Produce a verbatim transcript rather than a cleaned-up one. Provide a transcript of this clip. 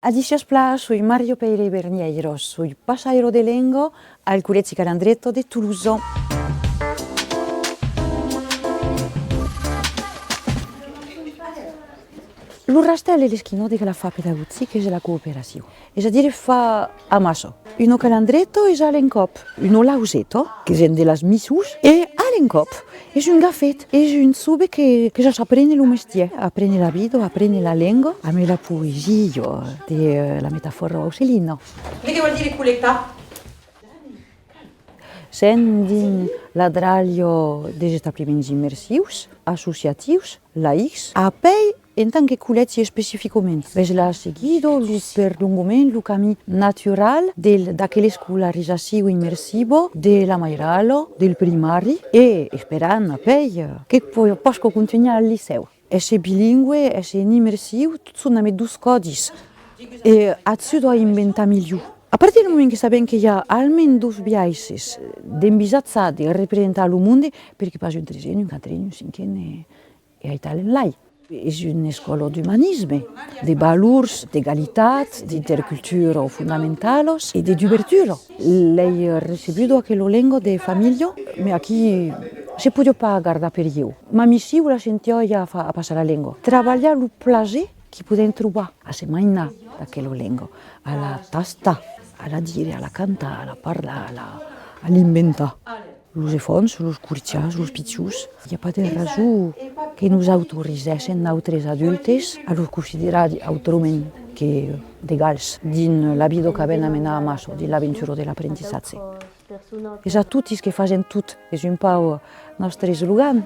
Adissiatz plan, soi Mario Pèire Bernièiros, soi passairo de lenga al Collègi Calandreta de Tolosa. Lo rastèl e l'esquinòt de la fa pedagogic es la cooperacion, es a dire fa amassa. Una calandreta es a l'encòp, una lauseta, que ven de las missions, e a l'encòp es un gafet, es un jove que, que ja s'aprene lo mestièr, aprene la vida, aprene la lenga, amb la poesia de, eh, la metafòra aucelina. De qué vòl dire collectar? Sèm dins la dralha dels establiments immersius, associatius, laics, apèi en tant que collègi especificament. Ves la seguida, lo perlongament, lo camin natural del, d'aquela escolarizacion immersiva de la mairala, del primari, e esperam apèi que po-, pòsca contunhar al licèu. Èsser bilingüe, èsser en immersiu, tot son amb dos còdis. E ajuda a inventar milhor. A partir del moment que sabèm que i a almens dos biaisses d'envisatjar, de representar lo monde, perqué pas un tresen, un quatren, un cinquen e, e aital enlai? Es una escòla d'umanisme, de valors, d'egalitat, d'intercultura fondamentalas e de dubertura. L'ai recebuda aquela lenga de familha, mès aquí se podiá pas gardar per ieu. Ma mission la sentiái a fa-, a passar la lenga. Trabalhar lo plaser que podèm trobar a se mainar d'aquela lenga, a la tastar, a la dire, a la cantar, a la parlar, a la, a l'inventar. Los enfants, los corrichas, los pichons, i a pas de rason que nos autorizèssen, nautres adultes, a los considerar autrament que d'egals dins la vida qu'avèm a menar amassa, dins l'aventura de l'aprendissatge. Es a totis que fasèm tot, es un pauc nòstre eslogan.